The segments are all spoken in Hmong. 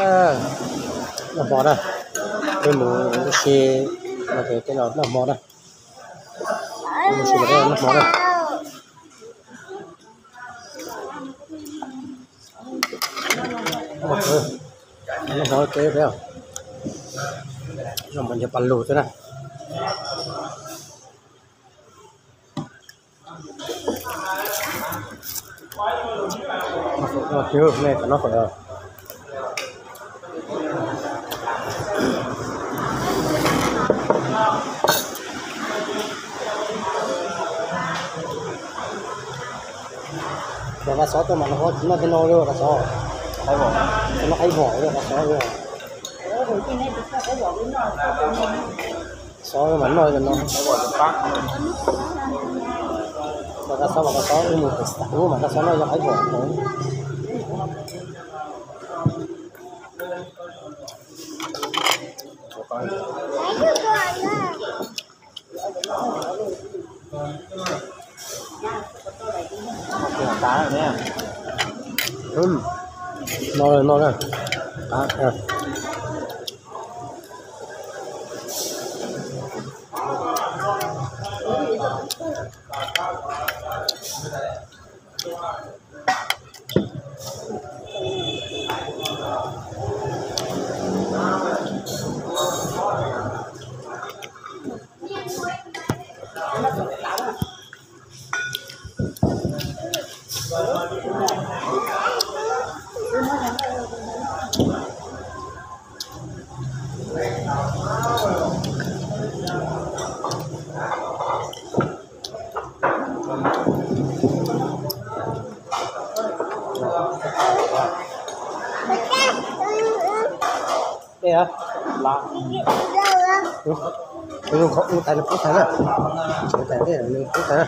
Noj hmo na, peb mus ua si no ces tej no noj hmo na, mus ua si noj hmo na. Noj hmo ces peb noj hmo nrog paj lug xwb na. Nej kom noj hmo. Cov qab xob tuaj mas noj tsis noj tej no li qab xob. Noj qaib vom li qab xob li. Xob mas noj cov no. Cov qab xob mas qab xob wb mus pem xav ub mas qab xob noj yog qaib vom. No no. Tais nws pub tais na, tais tais nws pub tais na.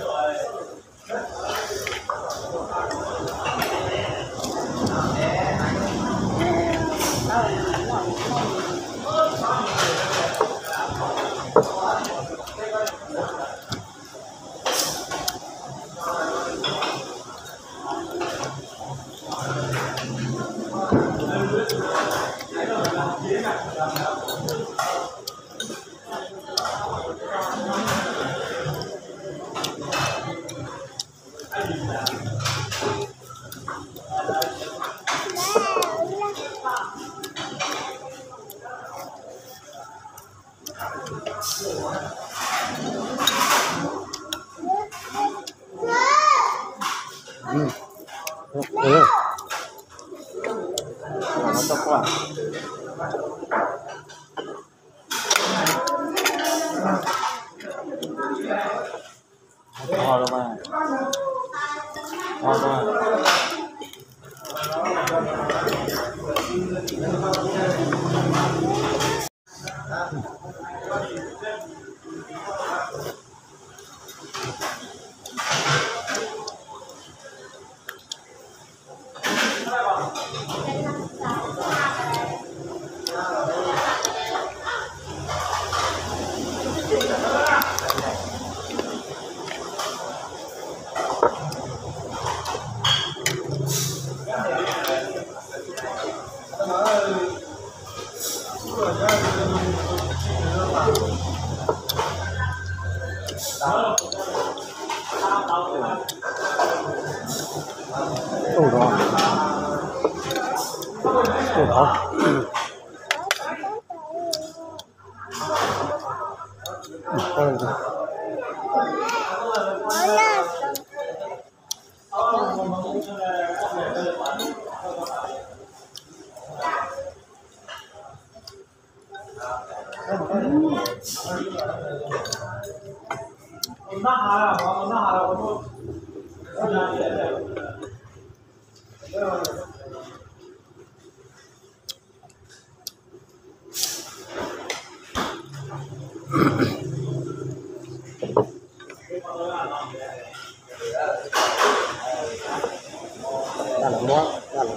Muab,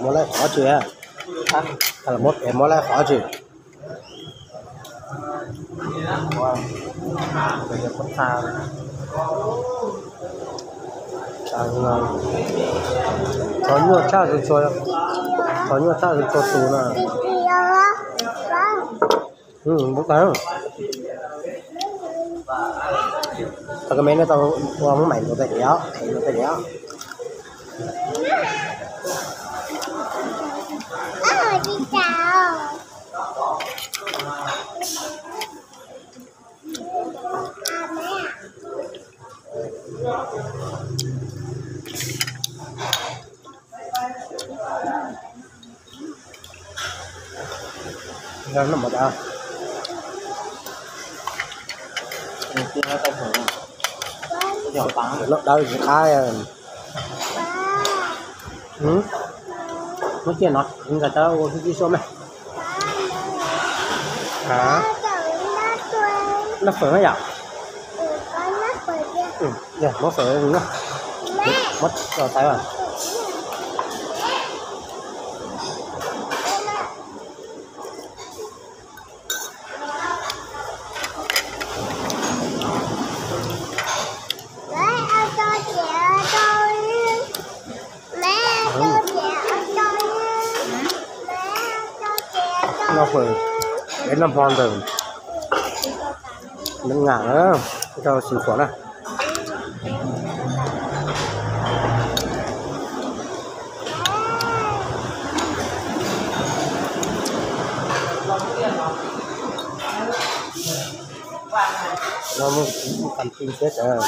muab lawv qhov tsis, muab lawv qhov tsis. Qhov nyuaj tshaj, qhov nyuaj tshaj txhua tus na. Ub, tau. Tau, koj me no tau ua hmoob mais ntxuav pem diav, ntxuav pem diav. Noj mov dawb, noj dawb tsis qab. Muab ciaj no, nkawd tau ua xib xib suab me. Noj fawm na yom? Muab fawm, muab tso tawv. Noj fawm, es noj hmo ntawd, noj ngam na, rau xim khuam na. No muaj kam pin thiab tawv.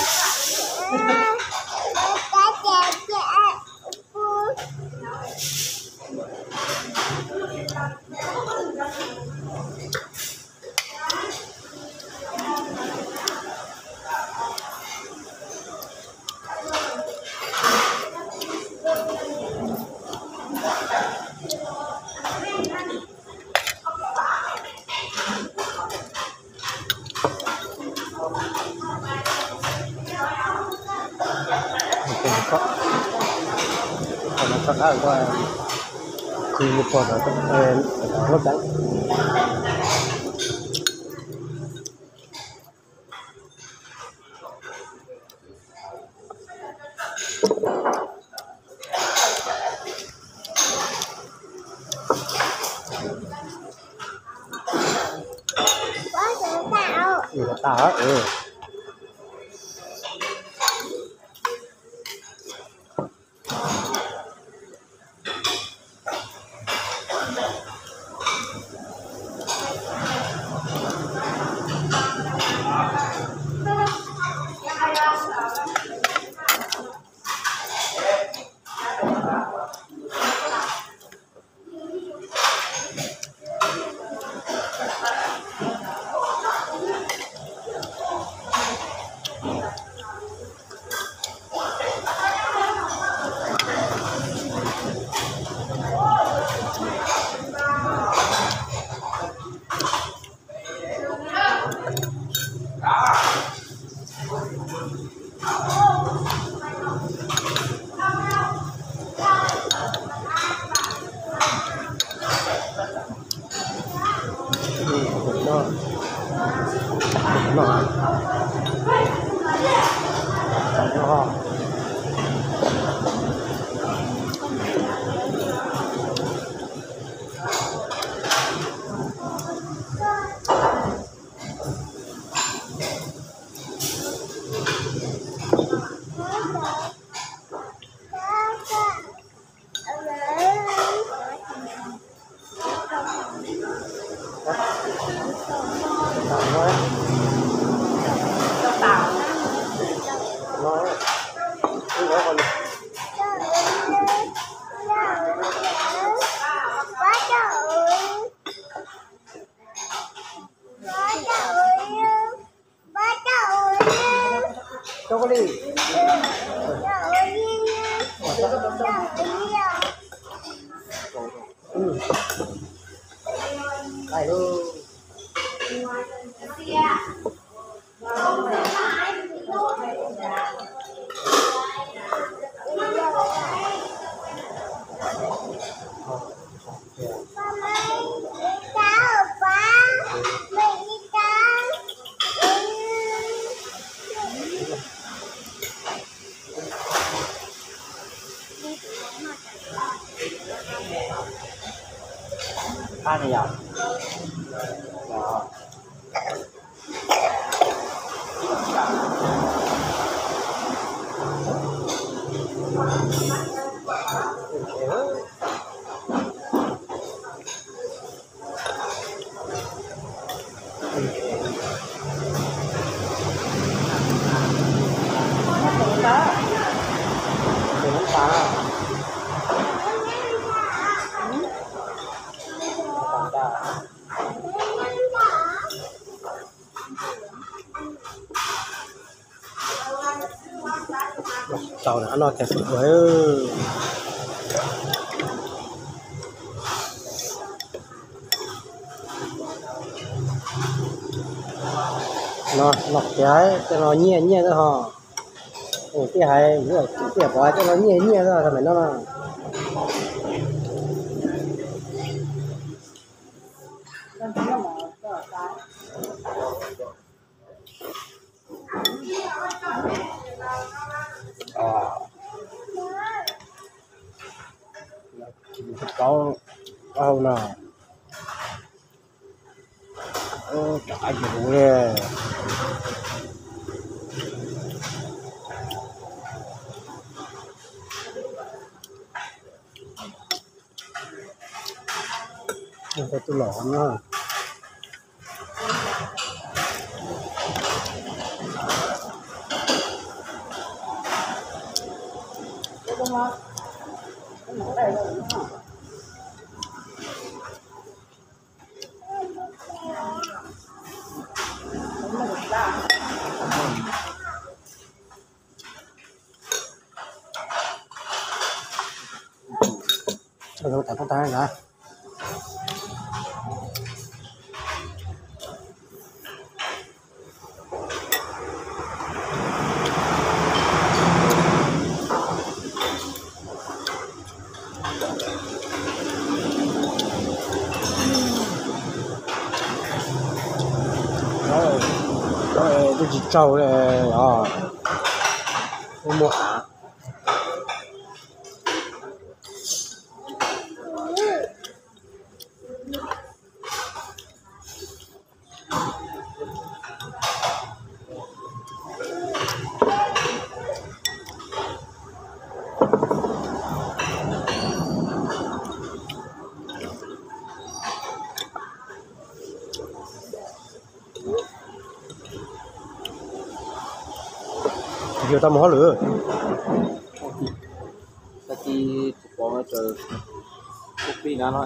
Qab ne yom? Tau no tias no, no tias coj no nyiaj nyiaj xwb ho. Tias hais tias pov coj no nyiaj nyiaj xwb thaum no. Kaub, kaub no. Rov qab yuav huv li. Tus los no. Twb tsis tsaug li os. Muaj av. Yog tau mus hauj lwm. Tag kis tus pov no tsaws kuj plig na no,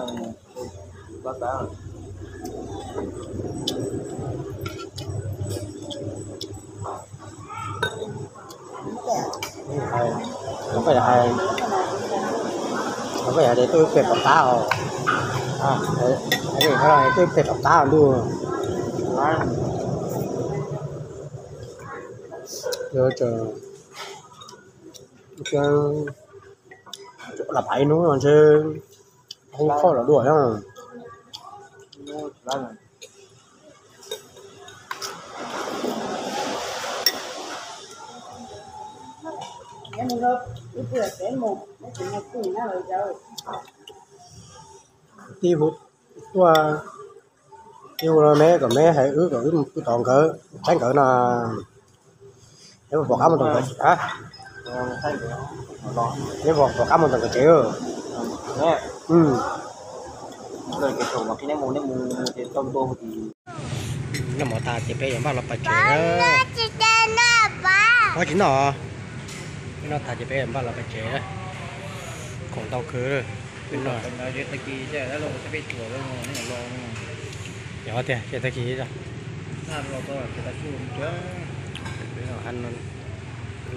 tab tas. Hais, hais tias twb pem tom qab os. Twb pem tom qab ntuj. Lam pais ib hnub no ntshe hoob qhoj los dua na. Tib hu tuaj, tib hu rau meb kom meb hais wb kom wb mus pw tom nkawd, saib nkawd no. Neb puas pom qab mus tom nkawd, neb puas pom qab mus tom nkawd tsev? Noj mov tas ces peb yuav npaj los pais tsev. Ua tsis noj, peb noj tas ces peb yuav npaj los pais tsev. Khoom ntau kawg. Peb noj, yog tiag ces tag kis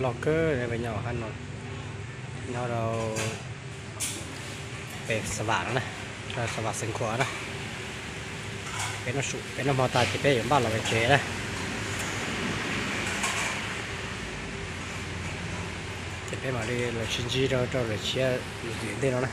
loj kawg peb nyob hab no, nyob rau pem Xa Vam no na, Xa Vam Xeev Khuam na. Peb noj hmo tas ces peb yuav npaj los pais tsev na. Ces peb mam li los sib ntsib rau rau lwm tshiab ntej no na.